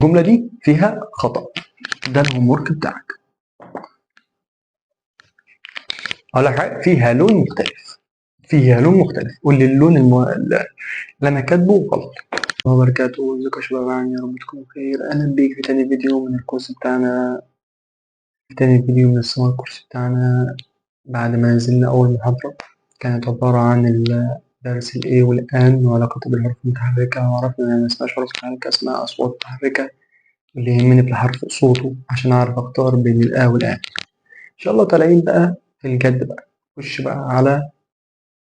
الجملة دي فيها خطأ. ده ال homework بتاعك. اقول لك حاجة، فيها لون مختلف، فيها لون مختلف. قول لي اللون اللي انا كاتبه غلط. وبركاته. ازيكم يا شباب؟ يا رب تكونوا بخير. اهلا بيك في تاني فيديو من الكورس بتاعنا، في تاني فيديو من ال summer course بتاعنا. بعد ما نزلنا اول محاضرة كانت عبارة عن درس ال a وال an وعلاقته بالحروف المتحركة، وعرفنا ان ما اسمهاش حروف متحركة، اسمها اصوات متحركة، واللي يهمني في الحرف صوته عشان اعرف اختار بين ال a وال an. ان شاء الله طالعين بقى في الجد بقى، خش بقى على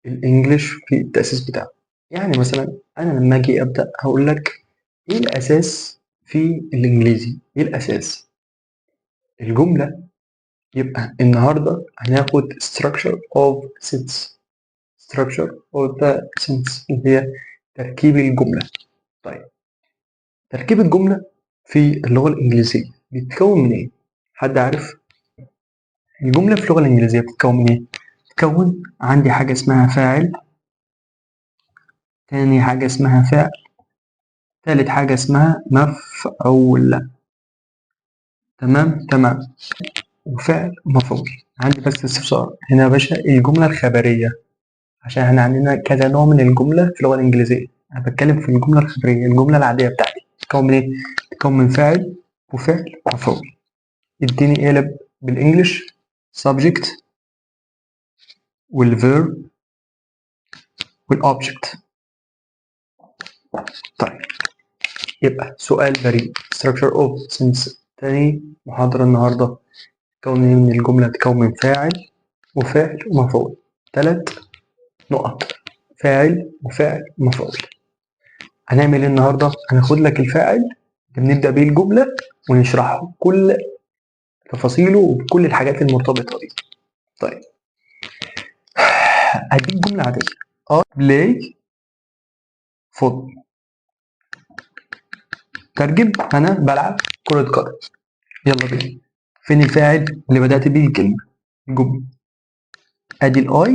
ال English في التأسيس بتاعه. يعني مثلا انا لما اجي ابدا هقول لك ايه الاساس في الانجليزي، ايه الاساس الجملة. يبقى النهارده هناخد structure of sentence، structure of the sentence اللي هي تركيب الجملة. طيب تركيب الجملة في اللغة الإنجليزية بيتكون من إيه؟ حد عارف؟ الجملة في اللغة الإنجليزية بتتكون من إيه؟ بتتكون عندي حاجة اسمها فاعل، تاني حاجة اسمها فعل، تالت حاجة اسمها مفعول. تمام تمام، وفعل ومفعول. عندي بس استفسار هنا يا باشا، الجملة الخبرية، عشان احنا عندنا كذا نوع من الجملة في اللغة الإنجليزية. أنا بتكلم في الجملة الخبرية، الجملة العادية بتاعتي تتكون من إيه؟ تتكون من فاعل وفعل ومفعول. اديني قالب بال English، subject وال verb وال object. طيب يبقى سؤال بريء، structure of sentence تاني محاضرة النهاردة، تكون من الجملة تكون من فاعل وفعل ومفعول. تلات نقط، فاعل وفعل ومفعول. هنعمل ايه النهارده؟ هناخد لك الفاعل اللي بنبدأ بيه الجملة ونشرحه كل تفاصيله وبكل الحاجات المرتبطة بيه. طيب هديك جملة عادية، I play football، ترجم أنا بلعب كرة قدم. يلا بينا، فين الفاعل اللي بدأت بيه الكلمة الجملة؟ ادي ال I،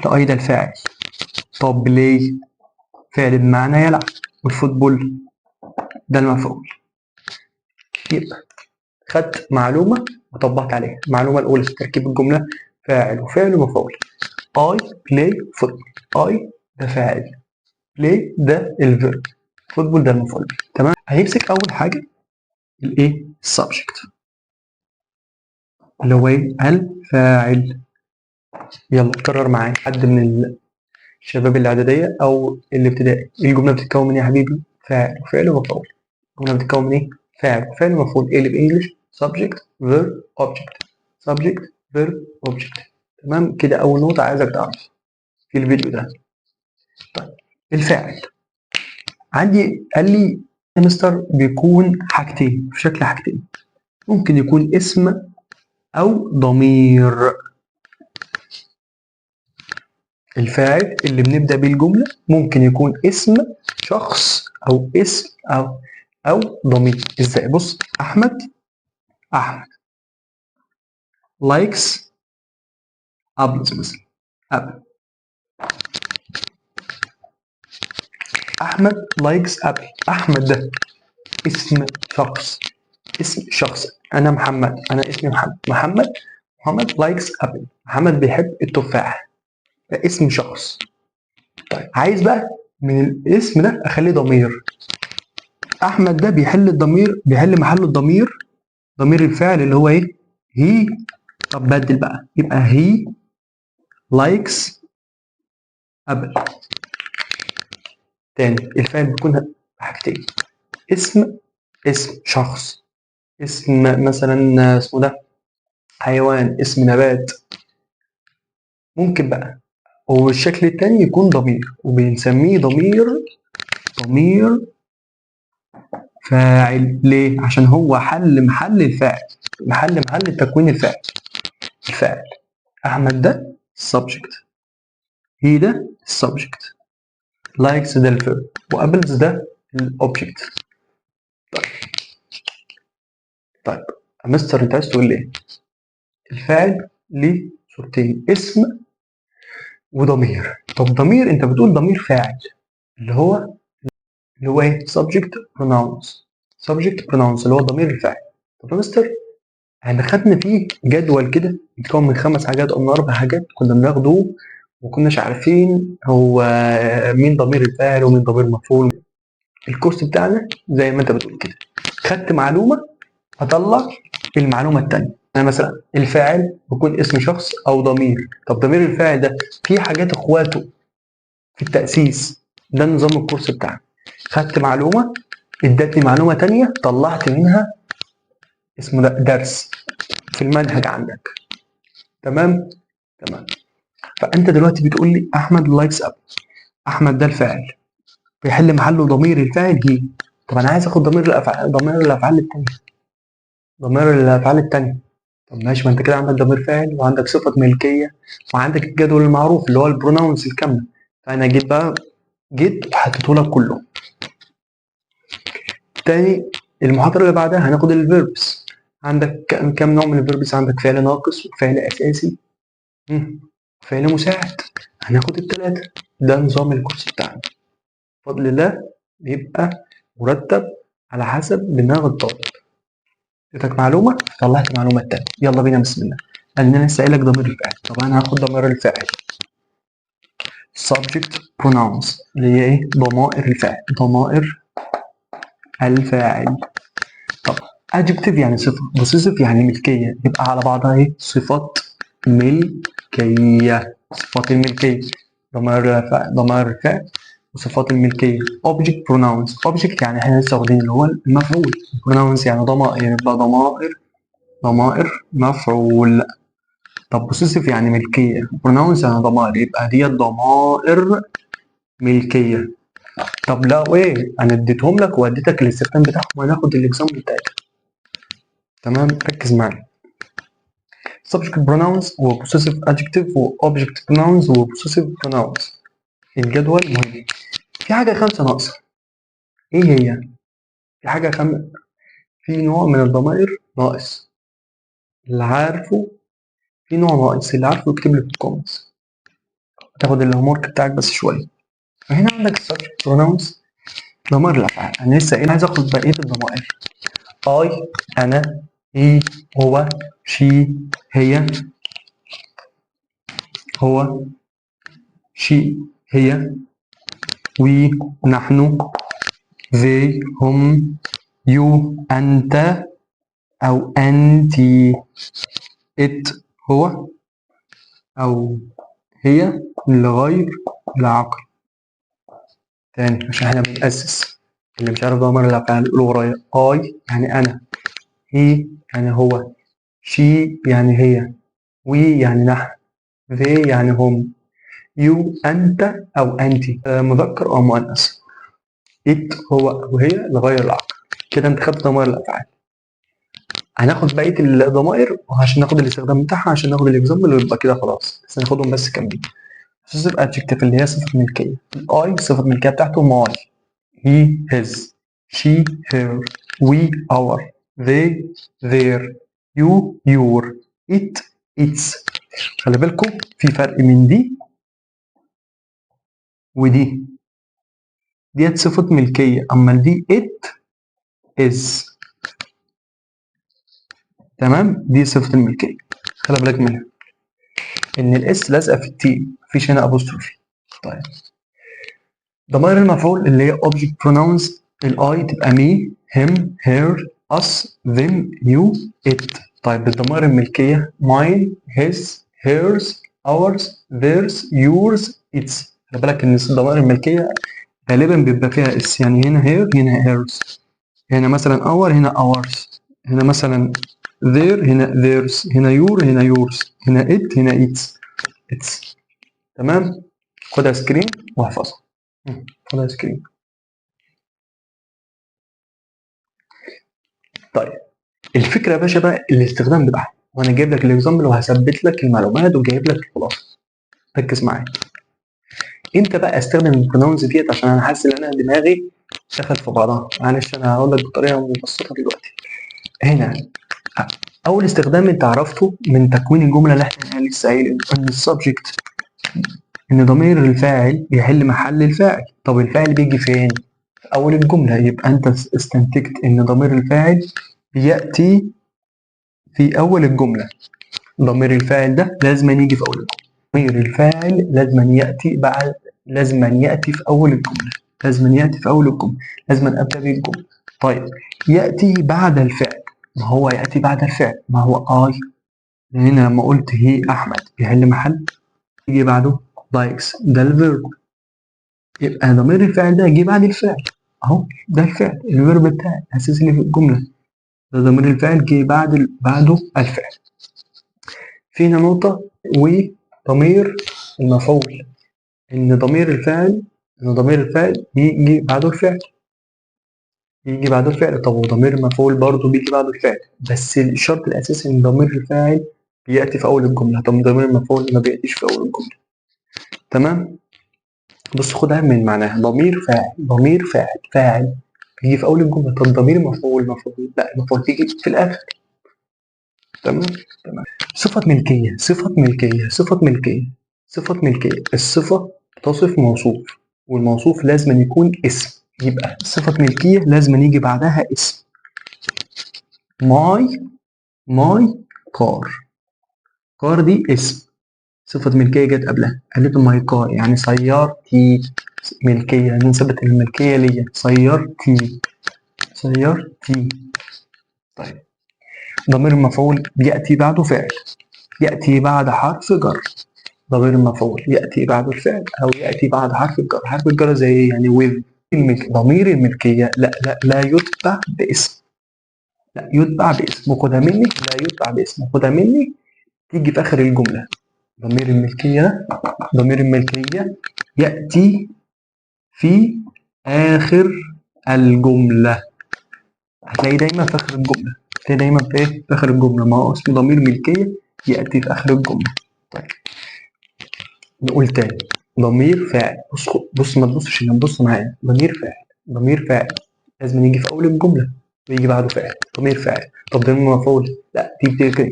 ال I ده الفاعل. طب play فعل بمعنى يلعب، وال football ده المفعول. يبقى خدت معلومة وطبقت عليها. المعلومة الأولى في تركيب الجملة فاعل وفعل ومفعول. I play football، I ده فاعل، play ده ال verb، football ده المفعول به. تمام. هنمسك أول حاجة الإيه؟ ال subject اللي هو إيه؟ الفاعل. يلا كرر معايا، حد من الشباب الإعدادية أو الابتدائي، الجملة بتتكون من إيه يا حبيبي؟ فاعل وفعل ومفعول. الجملة بتتكون من إيه؟ فاعل وفعل ومفعول. إيه اللي ب English؟ subject verb object، subject verb object. تمام كده، أول نقطة عايزك تعرفها في الفيديو ده. طيب الفاعل عندي قال لي يا مستر بيكون حاجتين، في شكل حاجتين، ممكن يكون اسم أو ضمير. الفاعل اللي بنبدأ بيه الجملة ممكن يكون اسم شخص أو اسم أو ضمير. إزاي؟ بص، أحمد، أحمد likes apples مثلا، apple. أحمد likes apple. أحمد ده اسم شخص، اسم شخص. أنا محمد، أنا اسمي محمد. محمد، محمد likes apple، محمد بيحب التفاح، ده اسم شخص. طيب عايز بقى من الاسم ده أخليه ضمير. أحمد ده بيحل الضمير، بيحل محله الضمير، ضمير الفاعل اللي هو إيه؟ he. طب بدل بقى، يبقى he likes apple. تاني الفاعل بيكون حاجتين، اسم، اسم شخص، اسم مثلا اسمه ده حيوان، اسم نبات. ممكن بقى والشكل التاني يكون ضمير، وبنسميه ضمير، ضمير فاعل. ليه؟ عشان هو حل محل الفاعل، محل تكوين الفاعل. الفاعل احمد ده subject، he ده subject، likes ده ال verb، و apples ده ال object. طيب يا مستر انت عايز تقول لي ايه؟ الفاعل ليه صورتين، اسم وضمير. طب ضمير، انت بتقول ضمير فاعل اللي هو ايه؟ subject pronouns، subject pronouns اللي هو ضمير الفاعل. طب يا مستر، احنا خدنا فيه جدول كده بيتكون من 5 حاجات او من 4 حاجات كنا بناخده ومكناش عارفين هو مين ضمير الفاعل ومين ضمير المفعول. الكورس بتاعنا زي ما انت بتقول كده، خدت معلومة هطلع المعلومة الثانية. انا مثلا الفاعل بيكون اسم شخص او ضمير. طب ضمير الفاعل ده في حاجات اخواته في التاسيس. ده نظام الكورس بتاعنا، خدت معلومة ادتني معلومة ثانية طلعت منها اسمه ده درس في المنهج عندك. تمام تمام. فانت دلوقتي بتقول لي احمد likes apple. احمد ده الفاعل بيحل محله ضمير الفاعل he. طب انا عايز اخد ضمير الافعال، ضمير الافعال الثانية، ضمير الافعال الثانية. طب ماشي، ما انت كده عندك ضمير فاعل وعندك صفة ملكية وعندك الجدول المعروف اللي هو ال pronouns الكاملة. فانا جيت بقى، جيت وحطيته لك كله. تاني المحاضرة اللي بعدها هناخد ال verbs. عندك كام نوع من ال verbs؟ عندك فعل ناقص وفعل اساسي وفعل مساعد. هناخد الثلاثة. ده نظام الكورس بتاعنا بفضل الله، بيبقى مرتب على حسب دماغ الطالب. اديتك معلومة طلعت معلومة التانية. يلا بينا بسم الله. انا لسه قايل لك ضمير الفاعل. طب انا هاخد ضمير الفاعل subject pronouns اللي هي ايه؟ ضمائر الفاعل، ضمائر الفاعل. طب adjective يعني صفة، possessive يعني ملكية، يبقى على بعضها ايه؟ صفات ملكية. صفات الملكية، ضمائر الفاعل، ضمائر الفاعل وصفات الملكية. object pronouns، object يعني احنا لسه واخدين اللي هو المفعول، pronouns يعني ضمائر، يبقى ضمائر، ضمائر مفعول. طب possessive يعني ملكية، pronouns يعني ضمائر، يبقى دي ضمائر ملكية. طب لا وايه، انا اديتهم لك واديتك الاستخدام بتاعهم وهناخد ال example بتاعتهم. تمام، ركز معايا. subject pronouns و possessive adjective و object pronouns و possessive pronouns. الجدول مهم. في حاجة خمسة ناقصة، ايه هي؟ في حاجة في نوع من الضمائر ناقص. اللي عارفه في نوع ناقص، اللي عارفه يكتب لي في ال comments. تاخد ال homework بتاعك بس شوية. فهنا عندك subject pronouns ضمائر الأفعال. أنا لسه قايل عايز آخد بقية الضمائر. I أنا، he هو، she هي، هو، she هي، we نحن، they هم، you أنت أو أنتي، it هو أو هي لغير العاقل. تاني عشان احنا بنأسس، اللي مش عارف ضمائر الأفعال يقول ورايا. I يعني أنا، he يعني هو، she يعني هي، we يعني نحن، they يعني هم، you أنت أو أنتي، مذكر أو مؤنث، it هو أو هي لغير العاقل. كده أنت خدت ضمائر الأفعال. هناخد بقية الضمائر وعشان ناخد الاستخدام بتاعها، عشان ناخد ال example ويبقى كده خلاص. بس هناخدهم بس كاملين. possessive adjective اللي هي صفة ملكية. ال I صفة ملكية بتاعته my، he his، she her، we our، they their، you your، it its. خلي بالكم في فرق من دي ودي. ديت صفة ملكية، أما دي it is. تمام، دي صفة الملكية، خلي بالك منها إن ال s لازقة في ال t، مفيش هنا apostrophe. طيب ضمائر المفعول اللي هي object pronouns، ال I تبقى me، him، her، us، them، you، it. طيب الضمائر الملكية mine، his، hers، ours، theirs، yours، its. خلي بالك ان الضمائر الملكية غالبا بيبقى فيها s، يعني هنا her هنا hers، هنا مثلا our هنا ours، هنا مثلا their هنا theirs، هنا your هنا yours، هنا it هنا its، its. تمام، خدها screen واحفظها. خدها screen. طيب الفكرة يا باشا بقى الاستخدام بتاعها، وانا جايب لك ال example وهثبت لك المعلومات وجايب لك الخلاصة. ركز معايا. امتى بقى استخدم ال pronouns ديت؟ عشان انا حاسس ان انا دماغي دخلت في بعضها. معلش انا هقول لك بطريقة مبسطة دلوقتي. هنا اول استخدام انت عرفته من تكوين الجملة اللي احنا لسه قايل ان ال subject، ان ضمير الفاعل يحل محل الفاعل. طب الفاعل بيجي فين؟ في أول الجملة. يبقى أنت استنتجت إن ضمير الفاعل بيأتي في أول الجملة. ضمير الفاعل ده لازم يجي في أول الجملة. ضمير الفاعل لازم يأتي بعد، لازم يأتي في أول الجملة، لازم يأتي في أول الجملة، لازم أبدأ به الجملة. طيب يأتي بعد الفعل، ما هو يأتي بعد الفعل، ما هو I. هنا لما قلت he أحمد بيحل محل يجي بعده likes، ده ال verb. يبقى ضمير الفاعل ده جه بعد الفعل اهو، ده الفعل، ال verb بتاعي الاساسي اللي في الجملة، ده ضمير الفاعل جه بعد بعده الفعل. في هنا نقطة وضمير المفعول، ان ضمير الفاعل، ان ضمير الفاعل بيجي بعده الفعل، بيجي بعده الفعل. طب وضمير المفعول برضه بيجي بعده الفعل، بس الشرط الاساسي ان ضمير الفاعل بياتي في اول الجملة. طب ضمير المفعول ما بياتيش في اول الجملة. تمام؟ بص خدها من معناها، ضمير فاعل، ضمير فاعل، فاعل بيجي في اول الجملة. طب ضمير مفعول، مفعول لا، المفعول بيجي في الاخر. تمام؟ تمام. صفة ملكية، صفة ملكية، صفة ملكية، صفة ملكية. الصفة تصف موصوف، والموصوف لازم يكون اسم، يبقى صفة ملكية لازم يجي بعدها اسم. my، my car، car دي اسم، صفة ملكية جت قبلها، قالت my car يعني سيارتي، ملكية نسبت الملكية ليا، سيارتي، سيارتي. طيب ضمير المفعول بيأتي بعده فعل، يأتي بعد حرف جر. ضمير المفعول يأتي بعد الفعل أو يأتي بعد حرف الجر. حرف الجر زي إيه؟ يعني with. ضمير الملكية لا، لا، لا يتبع باسم، لا يتبع باسم، وخدها مني، لا يتبع باسم، وخدها مني تيجي في آخر الجملة. ضمير الملكية، ضمير الملكية يأتي في آخر الجملة، هتلاقيه دايما في آخر الجملة، هتلاقيه دايما في إيه؟ في آخر الجملة. ما هو اسمه ضمير ملكية يأتي في آخر الجملة. طيب نقول تاني، ضمير فاعل، بص، بص ما تبصش هنا، بص معايا. ضمير فاعل، ضمير فاعل لازم يجي في أول الجملة ويجي بعده فاعل، ضمير فاعل. طب ضمير مفعول لا، دي بتيجي كده،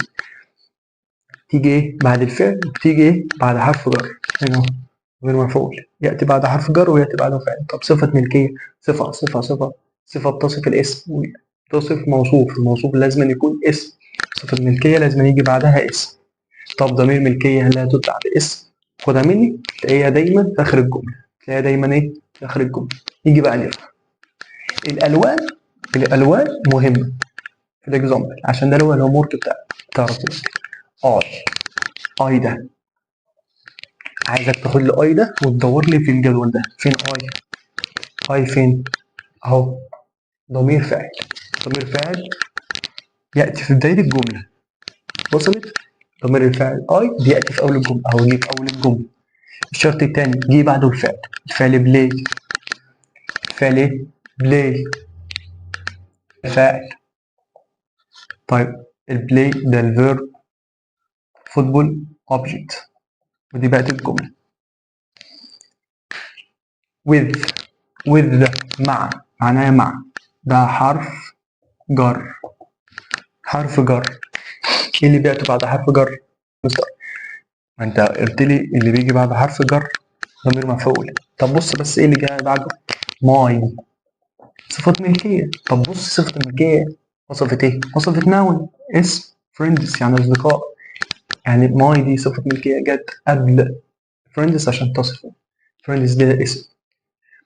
تيجي ايه بعد الفعل، وبتيجي ايه بعد حرف جر. هنا اهو ضمير مفعول يأتي بعد حرف جر ويأتي بعده فعل. طب صفة ملكية، صفة، صفة، صفة، صفة بتصف الاسم، تصف موصوف، الموصوف لازم يكون اسم، صفة ملكية لازم يجي بعدها اسم. طب ضمير ملكية لا تتبع باسم، خدها مني تلاقيها دايما في آخر الجملة، تلاقيها دايما ايه في آخر الجملة. نيجي بقى نفهم الألوان. الألوان مهمة في ال example عشان ده اللي هو ال homework بتاعك تعرف دلوقتي. I، I ده عايزك تاخد لي I ده وتدور لي في الجدول ده فين I، I فين؟ اهو ضمير فاعل، ضمير فاعل يأتي في بداية الجملة. وصلت؟ ضمير الفاعل I بيأتي في أول الجملة، أهو جه في أول الجملة. الشرط الثاني جه بعده الفعل، الفعل play، الفعل ايه؟ play فاعل. طيب ال play ده ال verb، football object، ودي بقت الجملة. with، with ده مع، معناها مع، ده حرف جر، حرف جر. ايه اللي بيأتي بعد حرف جر؟ مستر ما انت قلت لي اللي بيجي بعد حرف جر ضمير مفعول. طب بص بس ايه اللي جاي بعده؟ my صفة ملكية. طب بص صفة الملكية وصفت ايه؟ وصفت noun اسم، friends يعني اصدقاء، يعني my دي صفة ملكية جت قبل friends عشان تصفه، friends ده اسم.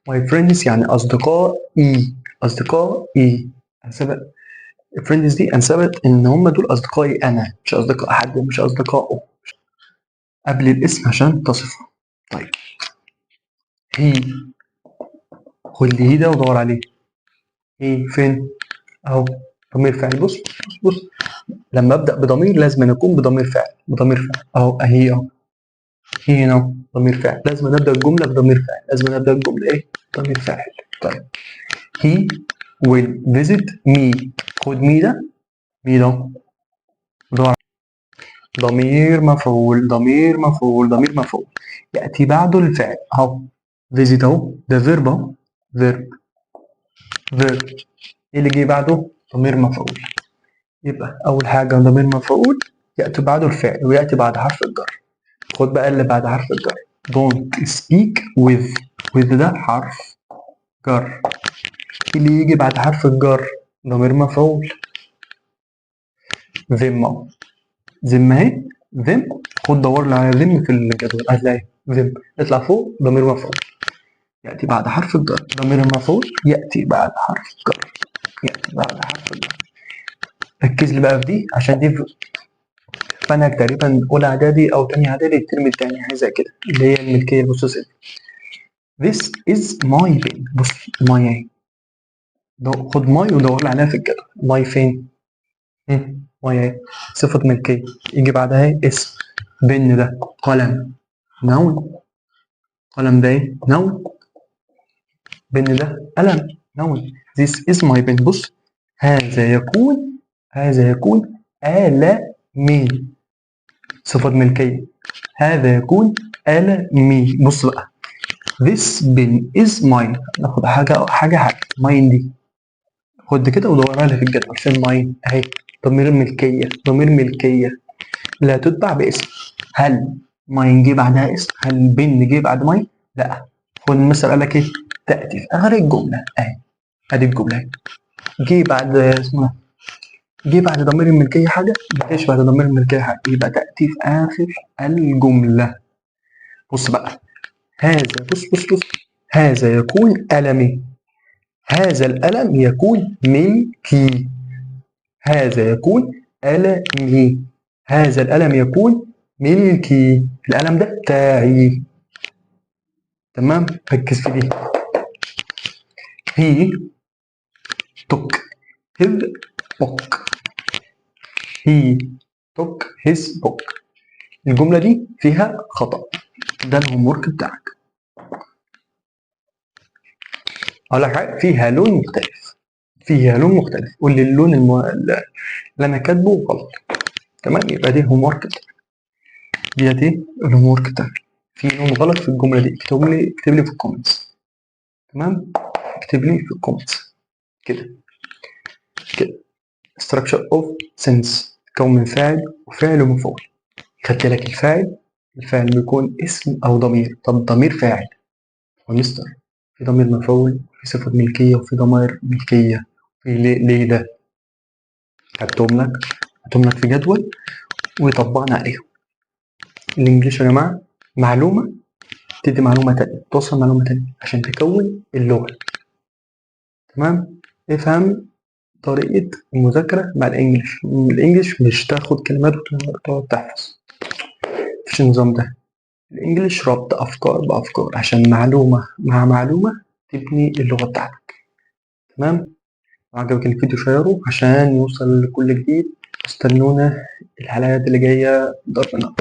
my friends يعني اصدقائي، اصدقائي انسبت friends دي انسبت ان هم دول اصدقائي انا، مش اصدقاء حد، مش اصدقائه، قبل الاسم عشان تصفه. طيب he، خد لي he ده ودور عليه، he فين؟ اهو ضمير فاعل. بص بص بص، لما ابدا بضمير لازم أن اكون بضمير فاعل، بضمير فاعل اهو، اهي اهو، he هنا ضمير فاعل، لازم نبدا الجملة بضمير فاعل، لازم نبدا الجملة ايه؟ ضمير فاعل. طيب he will visit me، خد me ده، me ده ودور ضمير مفعول، ضمير مفعول، ضمير مفعول يأتي بعده الفعل اهو، visit اهو، ده verb اهو، verb، verb. ايه اللي جه بعده؟ ضمير مفعول. يبقى أول حاجة ضمير مفعول يأتي بعده الفعل ويأتي بعد حرف الجر. خد بقى اللي بعد حرف الجر، don't speak with، with ده حرف جر. اللي يجي بعد حرف الجر ضمير مفعول. them اهو، them اهي، them. خد دور لي على them في الجدول، هتلاقي them. اطلع فوق، ضمير مفعول يأتي بعد حرف الجر، ضمير المفعول يأتي بعد حرف الجر، يأتي بعد حرف الجر. ركز لي بقى في دي، عشان دي في منهج تقريبا أولى إعدادي أو تاني إعدادي الترم التاني، حاجة زي كده، اللي هي الملكية ال possessive. This is my pen. بص، my اهي، خد my ودور لي عليها في الجدول. my فين؟ my اهي، صفة ملكية، يجي بعدها ايه؟ اسم. pen ده قلم، noun. قلم ده ايه؟ noun. pen ده قلم، noun. This is my pen. بص، هذا يكون، هذا يكون قلمي، صفة ملكية، هذا يكون قلمي. بص بقى، this pen is mine. ناخد حاجة حاجة حاجة. mine دي خد كده ودورها لي في الجدول، فين mine؟ اهي، ضمير ملكية، ضمير ملكية لا تتبع باسم. هل mine جه بعدها اسم؟ هل pen جه بعد mine؟ لا. خد المثل، قال لك ايه؟ تأتي في آخر الجملة. اهي، ادي الجملة اهي. جه بعد اسمه جه بعد ضمير الملكية حاجة؟ ما جاش بعد ضمير الملكية حاجة، يبقى تأتي في آخر الجملة. بص بقى، هذا، بص بص بص، هذا يكون قلمي، هذا القلم يكون ملكي، هذا يكون قلمي، هذا القلم يكون ملكي، القلم ده بتاعي. تمام؟ ركز في دي. he took his book، he took his book. الجملة دي فيها خطأ. ده ال homework بتاعك. اقول لك حاجة، فيها لون مختلف، فيها لون مختلف. قول لي اللون اللي انا كاتبه غلط. تمام؟ يبقى دي homework بتاعك. ديت ايه؟ ال homework بتاعك. في لون غلط في الجملة دي. اكتب لي، اكتب لي في ال comments. تمام؟ اكتب لي في ال comments كده كده. structure of sentence تكون من فاعل وفعل ومفعول. خدت لك الفاعل، الفاعل بيكون اسم او ضمير. طب ضمير فاعل ومستر، في ضمير مفعول، في صفة ملكية، وفي ضمائر ملكية، في ليه، ليه ده؟ خدتهم لك، حطيتهم لك في جدول وطبقنا عليهم. ال English يا جماعة معلومة تدي معلومة تانية، توصل معلومة تانية عشان تكون اللغة. تمام؟ افهم طريقة المذاكرة مع ال English. ال English مش تاخد كلمات وتقعد تحفظ، مفيش النظام ده. ال English ربط افكار بافكار عشان معلومة مع معلومة تبني اللغة بتاعتك. تمام؟ لو عجبك الفيديو شيره عشان يوصل لكل جديد. استنونا الحلقات اللي جاية ضرب نار.